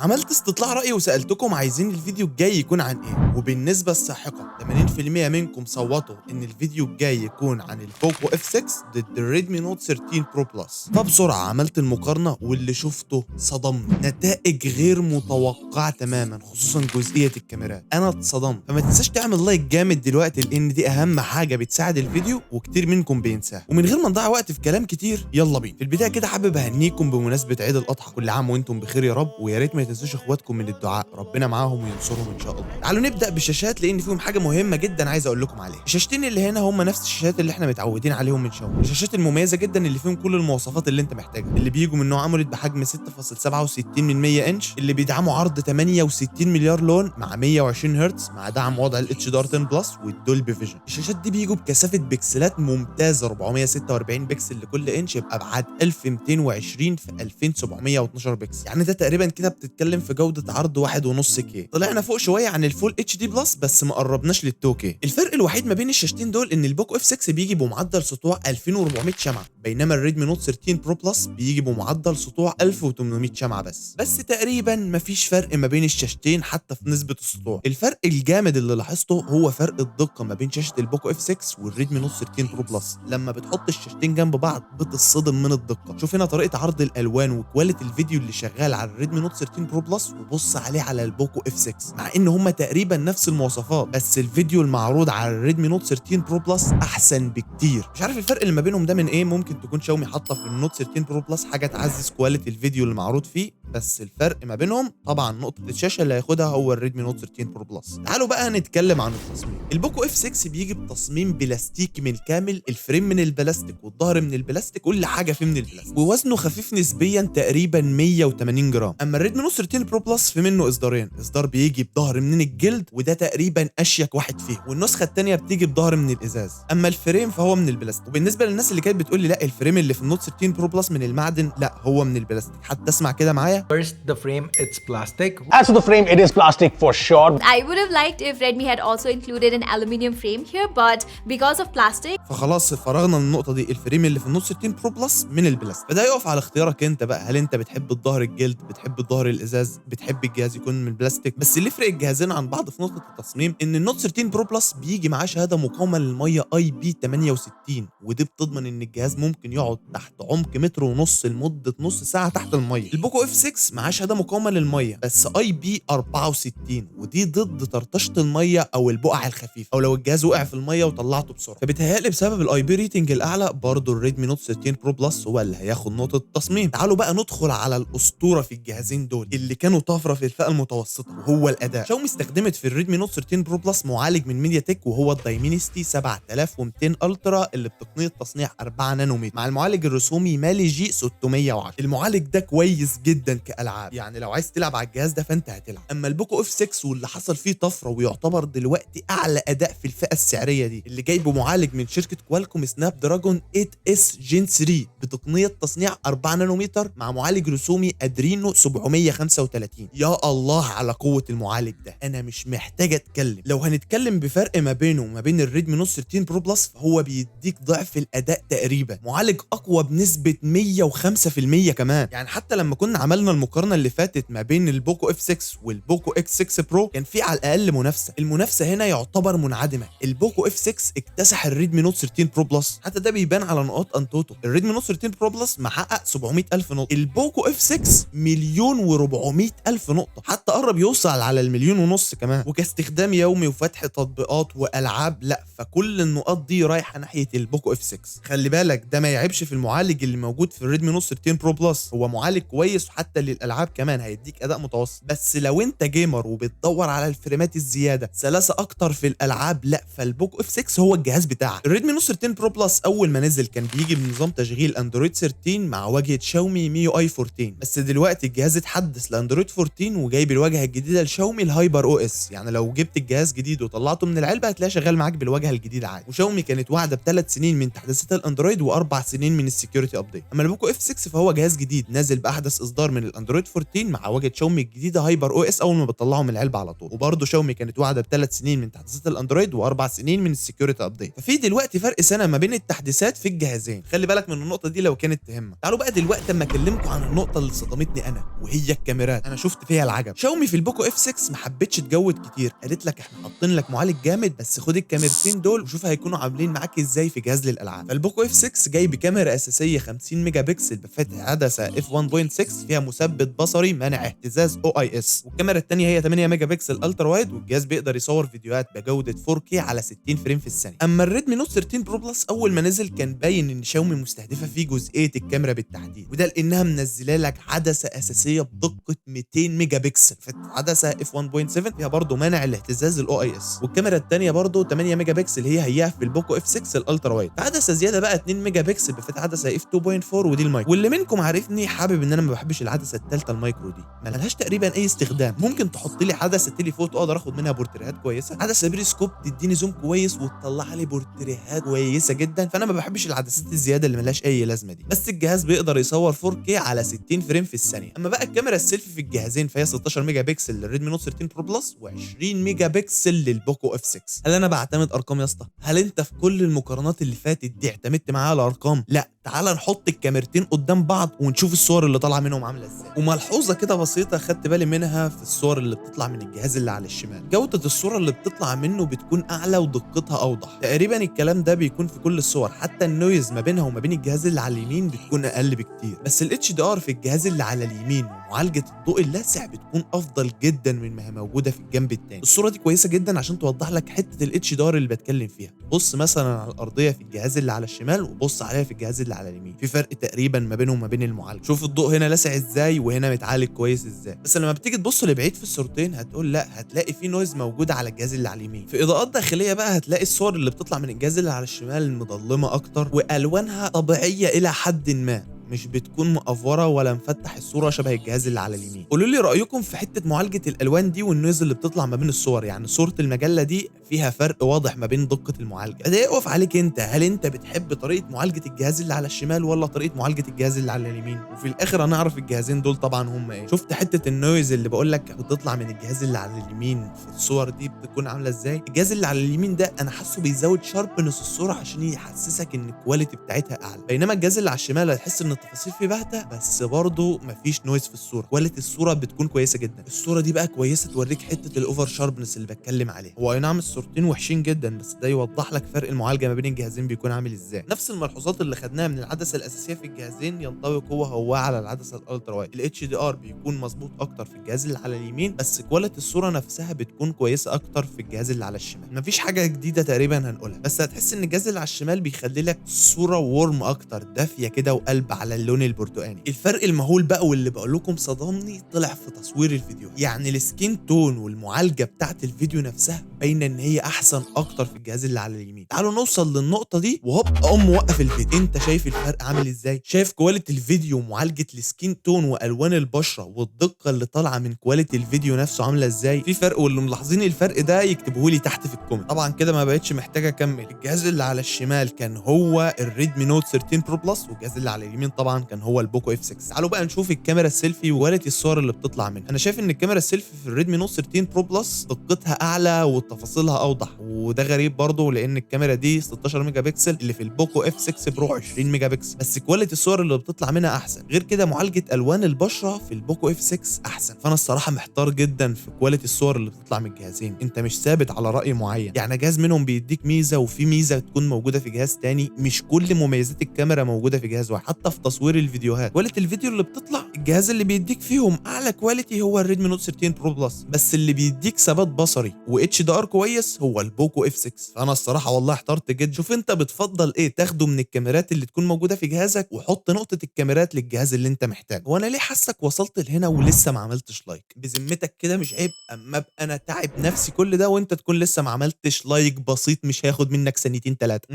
عملت استطلاع رأي وسألتكم عايزين الفيديو الجاي يكون عن ايه، وبالنسبة الساحقة 80% منكم صوتوا ان الفيديو الجاي يكون عن ال Poco F6 ضد ال Redmi Note 13 Pro Plus. فبسرعة عملت المقارنة واللي شفته صدمني، نتائج غير متوقعة تماما، خصوصا جزئية الكاميرات. انا اتصدمت. فما تنساش تعمل like جامد دلوقتي لان دي اهم حاجة بتساعد الفيديو وكتير منكم بينساها. ومن غير ما نضيع وقت في كلام كتير يلا بينا. في البداية كده حابب اهنيكم بمناسبة عيد الاضحى، كل عام وانتم بخير يا رب، ويا ريت ما تنسوش اخواتكم من الدعاء، ربنا معاهم وينصرهم ان شاء الله. تعالوا نبدا بالشاشات لان فيهم حاجة مهمة جدا عايز اقول لكم عليها. الشاشتين اللي هنا هم نفس الشاشات اللي احنا متعودين عليهم من شاومي، الشاشات المميزة جدا اللي فيهم كل المواصفات اللي انت محتاجها، اللي بيجوا من نوع AMOLED بحجم 6.67 من 100 انش، اللي بيدعموا عرض 68 مليار لون مع 120 هرتز مع دعم وضع ال HDR 10 Plus وال Dolby Vision. الشاشات دي بيجوا بكثافة بكسلات ممتازة 446 بكسل لكل انش بابعاد 1220 في 2712 بكسل، يعني ده تقريبا كده بتتكلم في جوده عرض 1.5 K. طلعنا فوق شوية عن ال Full HD Plus بس ما قربناش لل 2 K. الفرق الوحيد ما بين الشاشتين دول ان ال Poco F6 بيجي بمعدل سطوع 2400 شمعة، بينما ال Redmi Note 13 Pro Plus بيجي بمعدل سطوع 1800 شمعة بس تقريبا مفيش فرق ما بين الشاشتين حتى في نسبه السطوع. الفرق الجامد اللي لاحظته هو فرق الدقة ما بين شاشة ال Poco F6 وال Redmi Note 13 Pro Plus. لما بتحط الشاشتين جنب بعض بتتصدم من الدقة. شوف هنا طريقه عرض الالوان و quality الفيديو اللي شغال على ال Redmi Note 13 Pro Plus وبص عليه على ال Poco F6، مع ان هما تقريبا نفس المواصفات بس الفيديو المعروض على ال Redmi Note 13 Pro Plus احسن بكتير. مش عارف الفرق اللي ما بينهم ده من ايه، ممكن تكون شاومي حاطه في ال Note 13 Pro Plus حاجة تعزز quality الفيديو اللي معروض فيه، بس الفرق ما بينهم طبعا نقطة الشاشة اللي هياخدها هو ال Redmi Note 13 Pro Plus. تعالوا بقى نتكلم عن التصميم. ال Poco F6 بيجي بتصميم بلاستيكي من الكامل، ال frame من البلاستيك والظهر من البلاستيك، كل حاجة فيه من البلاستيك، ووزنه خفيف نسبيا تقريبا 180 جرام. اما ال Redmi Note 13 Pro Plus في منه اصدارين، اصدار بيجي بظهر من الجلد وده تقريبا اشيك واحد فيهم، والنسخة الثانية بتيجي بظهر من الازاز. اما ال frame فهو من البلاستيك. وبالنسبة للناس اللي كانت بتقول لي لا ال frame اللي في ال Note 13 Pro Plus من المعدن، لا هو من البلاستيك. حتى اسمع كده معايا. First, the frame, it's plastic. As for the frame, it is plastic for sure. I would have liked if Redmi had also included an aluminum frame here, but because of plastic, فخلاص فرغنا من النقطة دي، ال frame اللي في ال Note 13 Pro Plus من البلاستيك. فده يقف على اختيارك انت بقى، هل انت بتحب الظهر الجلد، بتحب الظهر الازاز، بتحب الجهاز يكون من البلاستيك. بس اللي يفرق الجهازين عن بعض في نقطة التصميم ان ال Note 13 Pro Plus بيجي معاه شهادة مقاومة للمية IP 68، ودي بتضمن ان الجهاز ممكن يقعد تحت عمق متر ونص لمدة نص ساعة تحت الميه. ال Poco F6 معاه شهادة مقاومة للمية بس IP 64، ودي ضد طرطشه المية او البقع الخفيفة او لو الجهاز وقع في المية وطلعته بسرعه. فبيتهيألي بسبب ال IP rating الاعلى برضه ال Redmi Note 13 Pro Plus هو اللي هياخد نقطة التصميم. تعالوا بقى ندخل على الاسطورة في الجهازين دول اللي كانوا طفرة في الفئة المتوسطة، وهو الاداء. شاومي استخدمت في ال Redmi Note 13 Pro Plus معالج من MediaTek وهو ال Dimensity 7200 Ultra اللي بتقنية تصنيع 4 نانومتر مع المعالج الرسومي Mali G 610. المعالج ده كويس جدا كالعاب، يعني لو عايز تلعب على الجهاز ده فانت هتلعب. اما ال Poco F6 واللي حصل فيه طفرة ويعتبر دلوقتي اعلى اداء في الفئة السعرية دي، اللي جايبه معالج من شركة Qualcomm Snapdragon 8 s Gen 3 بتقنية تصنيع 4 نانومتر مع معالج رسومي Adreno 735. يا الله على قوة المعالج ده، انا مش محتاج اتكلم. لو هنتكلم بفرق ما بينه وما بين ال Redmi Note 13 Pro Plus فهو بيديك ضعف الاداء تقريبا، معالج اقوى بنسبة 105% كمان. يعني حتى لما كنا عملنا المقارنة اللي فاتت ما بين ال Poco F6 وال Poco X6 Pro كان في على الاقل منافسه، المنافسة هنا يعتبر منعدمة. ال Poco F6 اكتسح ال Redmi Note 13 Pro Plus، حتى ده بيبان على نقاط AnTuTu. ال Redmi Note 13 Pro Plus محقق 700 الف نقطة، ال Poco F6 1,400,000 نقطة، حتى قرب يوصل على المليون ونص كمان. وكاستخدام يومي وفتح تطبيقات والعاب لا، فكل النقاط دي رايحة ناحية ال Poco F6. خلي بالك ده ما يعيبش في المعالج اللي موجود في ال Redmi Note 13 Pro Plus، هو معالج كويس وحتى للالعاب كمان هيديك اداء متوسط. بس لو انت gamer وبتدور على الفريمات الزيادة، سلاسة اكتر في الالعاب، لا فال Poco F6 هو الجهاز بتاعك. ال Redmi Note 13 Pro Plus اول ما نزل كان بيجي بنظام تشغيل Android 13 مع واجهه شاومي MIUI 14، بس دلوقتي الجهاز اتحدث ل Android 14 وجايب الواجهة الجديدة لشاومي ال HyperOS. يعني لو جبت الجهاز جديد وطلعته من العلبة هتلاقيه شغال معاك بالواجهه الجديدة عادي. وشاومي كانت واعده ب3 سنين من تحديثات ال Android و4 سنين من ال security update. اما ال Poco F6 فهو جهاز جديد نازل باحدث اصدار من ال Android 14 مع واجهه شاومي الجديدة HyperOS اول ما بتطلعه من العلبة على طول. وبرده شاومي كانت واعده ب3 سنين من تحديثات ال Android و4 سنين من ال security update. ففي دلوقتي فرق سنة ما بين التحديثات في الجهازين، خلي بالك من النقطة دي لو كانت تهمك. تعالوا بقى دلوقتي اما اكلمكم عن النقطة اللي صدمتني انا وهي الكاميرات. الكاميرات، انا شفت فيها العجب. شاومي في ال Poco F6 ما حبتش تجود كتير، قالت لك احنا حاطين لك معالج جامد، بس خد الكاميرتين دول وشوف هيكونوا عاملين معاك ازاي في جهاز للالعاب. فال Poco F6 جاي بكاميرا اساسية 50 ميجا بكسل بفتح عدسة F 1.6 فيها مثبت بصري مانع اهتزاز OIS، والكاميرا الثانية هي 8 ميجا بكسل ultra wide، والجهاز بيقدر يصور فيديوهات بجوده 4K على 60 frame في الثانية. اما ال Redmi Note 13 Pro Plus اول ما نزل كان باين ان شاومي مستهدفه فيه جزئية الكاميرا بالتحديد، وده لانها منزله لك عدسة اساسية بدقة 200 ميجا بكسل فتح عدسة F 1.7 فيها برضه مانع الاهتزاز ال OIS، والكاميرا الثانية برضه 8 ميجا بكسل هي هيها في ال Poco F6 ال ultra wide. عدسة زيادة بقى 2 ميجا بكسل بفتح عدسة F 2.4 ودي المايكرو. واللي منكم عارفني حابب ان انا ما بحبش العدسة الثالثة المايكرو دي، ما لهاش تقريبا اي استخدام. ممكن تحط لي عدسة telephoto اقدر اخد منها بورتريهات كويسة، عدسة بيريسكوب تديني zoom كويس وتطلع لي بورتريهات كويسة جدا، فانا ما بحبش العدسات الزيادة اللي ملهاش اي لازمه دي. بس الجهاز بيقدر يصور 4K على 60 frame في الثانية. اما بقى الكاميرا السيلفي في الجهازين فهي 16 ميجا بكسل لل Redmi Note 13 Pro Plus و20 ميجا بكسل لل Poco F6. هل انا بعتمد ارقام يا اسطى؟ هل انت في كل المقارنات اللي فاتت دي اعتمدت معايا على ارقام؟ لا، تعال نحط الكاميرتين قدام بعض ونشوف الصور اللي طالعه منهم عامله ازاي. وملحوظه كده بسيطة خدت بالي منها في الصور اللي بتطلع من الجهاز اللي على الشمال، جوده الصورة اللي بتطلع منه بتكون اعلى ودقتها اوضح. تقريبا الكلام ده بيكون في كل الصور، حتى ال noise ما بينها وما بين الجهاز اللي على اليمين بتكون اقل بكتير. بس ال HDR في الجهاز اللي على اليمين ومعالجة الضوء اللاسع بتكون افضل جدا من ما هي موجودة في الجنب التاني. الصورة دي كويسة جدا عشان توضح لك حتة ال HDR اللي بتكلم فيها. بص مثلا على الارضية في الجهاز اللي على الشمال وبص عليها في الجهاز اللي على اليمين، في فرق تقريبا ما بينهم وما بين المعالجة. شوف الضوء هنا لاسع ازاي وهنا متعالج كويس ازاي. بس لما بتيجي تبص لبعيد في الصورتين هتقول لا، هتلاقي في noise موجودة على الجهاز اللي على اليمين. في اضاءات داخلية بقى هتلاقي الصور اللي بتطلع من الجهاز اللي على الشمال مظلمة اكتر والوانها طبيعية الى حد ما، مش بتكون مقفوره ولا مفتح الصورة شبه الجهاز اللي على اليمين. قولوا لي رايكم في حتة معالجة الالوان دي وال noise اللي بتطلع ما بين الصور. يعني صوره المجلة دي فيها فرق واضح ما بين دقه المعالجة. ده يقف عليك انت، هل انت بتحب طريقه معالجة الجهاز اللي على الشمال ولا طريقه معالجة الجهاز اللي على اليمين؟ وفي الاخر هنعرف الجهازين دول طبعا هم ايه. شفت حتة ال noise اللي بقول لك بتطلع من الجهاز اللي على اليمين في الصور دي بتكون عامله ازاي؟ الجهاز اللي على اليمين ده انا حاسه بيزود sharpness الصورة عشان يحسسك ان ال quality بتاعتها اعلى، بينما الجهاز اللي على الشمال هتحس ان التفاصيل فيه باهته بس برضه مفيش noise في الصورة، quality الصورة بتكون كويسة جدا. الصورة دي بقى كويسة توريك حتة ال over sharpness اللي بتكلم عليها. هو اي نعم الصورتين وحشين جدا، بس ده يوضح لك فرق المعالجة ما بين الجهازين بيكون عامل ازاي. نفس الملحوظات اللي خدناها من العدسة الاساسية في الجهازين ينطبق هو هو على العدسة ال ultra wide. ال HDR بيكون مظبوط اكتر في الجهاز اللي على اليمين، بس quality الصورة نفسها بتكون كويسة اكتر في الجهاز اللي على الشمال. مفيش حاجة جديدة تقريبا هنقولها، بس هتحس ان الجهاز اللي على الشمال بيخلي لك صوره warm اكتر، دافيه كده وقلب على اللون البرتقاني. الفرق المهول بقى واللي بقول لكم صدمني طلع في تصوير الفيديو. يعني ال skin tone والمعالجه بتاعت الفيديو نفسها باينة ان هي احسن اكتر في الجهاز اللي على اليمين. تعالوا نوصل للنقطة دي وهوب اقوم موقف الفيديو. انت شايف الفرق عامل ازاي؟ شايف quality الفيديو ومعالجة ال skin tone والوان البشرة والدقه اللي طالعه من quality الفيديو نفسه عامله ازاي؟ في فرق، واللي ملاحظين الفرق ده يكتبوه لي تحت في ال comment. طبعا كده ما بقتش محتاج اكمل. الجهاز اللي على الشمال كان هو ال Redmi Note 13 Pro Plus، والجهاز اللي على اليمين طبعا كان هو ال Poco F6. تعالوا بقى نشوف الكاميرا السيلفي و quality الصور اللي بتطلع منها. انا شايف ان الكاميرا السيلفي في ال Redmi Note 13 Pro Plus دقتها اعلى وتفاصيلها اوضح، وده غريب برضه لان الكاميرا دي 16 ميجا بكسل، اللي في ال Poco F6 Pro 20 ميجا بكسل، بس quality الصور اللي بتطلع منها احسن. غير كده معالجة الوان البشرة في ال Poco F6 احسن. فانا الصراحة محتار جدا في quality الصور اللي بتطلع من الجهازين. انت مش ثابت على راي معين، يعني جهاز منهم بيديك ميزة وفي ميزة تكون موجودة في جهاز تاني، مش كل مميزات الكاميرا موجودة في جهاز واحد. حتى في تصوير الفيديوهات quality الفيديو اللي بتطلع الجهاز اللي بيديك فيهم اعلى quality هو ال Redmi Note 13 Pro Plus، بس اللي بيديك ثبات بصري و HDR كويس هو ال Poco F6. فانا الصراحة والله احترت جدا. شوف انت بتفضل ايه تاخده من الكاميرات اللي تكون موجودة في جهازك، وحط نقطة الكاميرات للجهاز اللي انت محتاجه. وانا ليه حاسك وصلت لهنا ولسه ما عملتش like؟ بذمتك كده مش عيب اما ابقى انا تعب نفسي كل ده وانت تكون لسه ما عملتش like بسيط مش هياخد منك ثانيتين ثلاثة؟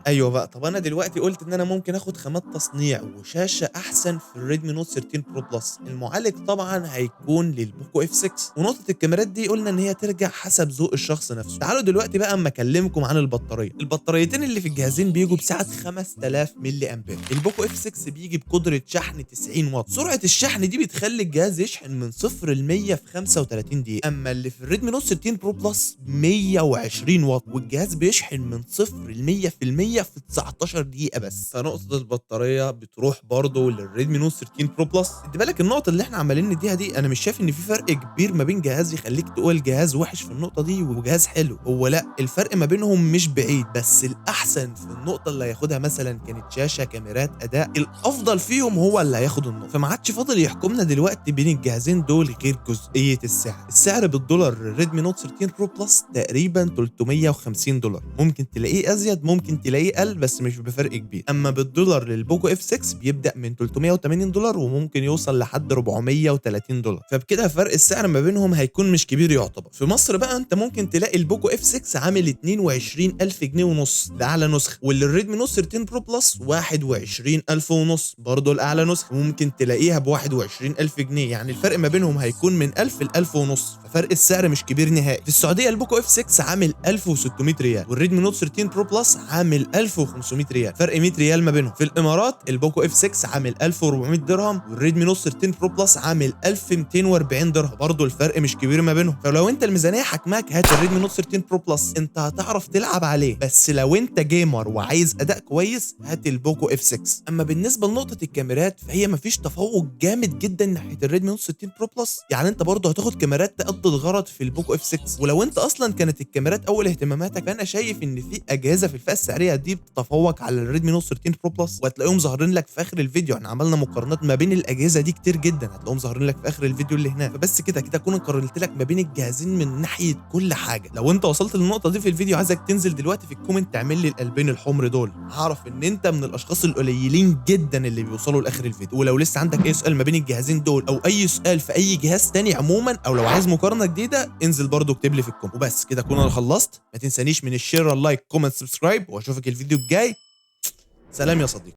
ايوه بقى. طب انا دلوقتي قلت ان انا ممكن اخد خامات تصنيع وشاشه احسن في ال Redmi Note 13 Pro Plus، المعالج طبعا هيكون لل Poco F6، ونقطة الكاميرات دي قلنا ان هي ترجع حسب ذوق الشخص. الشخص نفسه. تعالوا دلوقتي بقى اما اكلمكم عن البطاريه. البطاريتين اللي في الجهازين بيجوا بسعة 5000 ملي امبير. ال Poco F6 بيجي بقدره شحن 90 واط. سرعة الشحن دي بتخلي الجهاز يشحن من 0 ل 100 في 35 دقيقه. اما اللي في ال Redmi Note 13 Pro Plus 120 واط، والجهاز بيشحن من 0 ل 100% في 19 دقيقة بس. فنقطه البطارية بتروح برضه لل Redmi Note 13 Pro Plus. خد بالك النقطة اللي احنا عمالين نديها دي، انا مش شايف ان في فرق كبير ما بين جهاز يخليك تقول جهاز وحش في النقطة دي وجهاز حلو. هو لا، الفرق ما بينهم مش بعيد، بس الاحسن في النقطة اللي هياخدها مثلا كانت شاشه، كاميرات، اداء، الافضل فيهم هو اللي هياخد النقطه. فما عادش فاضل يحكمنا دلوقتي بين الجهازين دول غير جزئية السعر. السعر بالدولار Redmi Note 13 Pro Plus تقريبا $350، ممكن تلاقيه ازيد ممكن تلاقيه اقل، بس مش بفرق كبير. اما بالدولار لل Poco F6 بيبدا من $380 وممكن يوصل لحد $430. فبكده فرق السعر ما بينهم هيكون مش كبير يعتبر. في مصر بقى انت ممكن تلاقي ال Poco F6 عامل 22000 جنيه ونص، ده اعلى نسخه، واللي ال Redmi Note 13 Pro Plus 21000 ونص برضه الاعلى نسخه، ممكن تلاقيها ب 21000 جنيه. يعني الفرق ما بينهم هيكون من 1000 ل 1000 ونص، ففرق السعر مش كبير نهائي. في السعودية ال Poco F6 عامل 1600 ريال، وال Redmi Note 13 Pro Plus عامل 1500 ريال، فرق 100 ريال ما بينهم. في الامارات ال Poco F6 عامل 1400 درهم، وال Redmi Note 13 Pro Plus عامل 1240 درهم، برضه الفرق مش كبير ما بينهم. فلو انت الميزانية حكماك هات ال Redmi Note 13 Pro Plus، انت هتعرف تلعب عليه. بس لو انت gamer وعايز اداء كويس هات ال Poco F6. اما بالنسبة لنقطة الكاميرات فهي مفيش تفوق جامد جدا ناحية ال Redmi Note 13 Pro Plus، يعني انت برضه هتاخد كاميرات تأدي الغرض في ال Poco F6. ولو انت اصلا كانت الكاميرات اول اهتماماتك، فانا شايف ان في اجهزة في الفئة السعرية دي بتتفوق على ال Redmi Note 13 Pro Plus، وهتلاقيهم ظاهرين لك في اخر الفيديو. احنا عملنا مقارنات ما بين الاجهزة دي كتير جدا، هتلاقيهم ظاهرين لك في اخر الفيديو اللي هناك. فبس كده كده اكون قارنت لك ما بين الجهازين من ناحية كل حاجة. لو انت وصلت للنقطة دي في الفيديو عايزك تنزل دلوقتي في ال comment تعمل لي القلبين الحمر دول، هعرف ان انت من الاشخاص القليلين جدا اللي بيوصلوا لاخر الفيديو. ولو لسه عندك اي سؤال ما بين الجهازين دول او اي سؤال في اي جهاز تاني عموما، او لو عايز مقارنة جديدة، انزل برضو اكتب لي في ال comment. وبس كده اكون انا خلصت. ما تنسانيش من ال share، ال like، comment، subscribe، واشوفك الفيديو الجاي. سلام يا صديقي.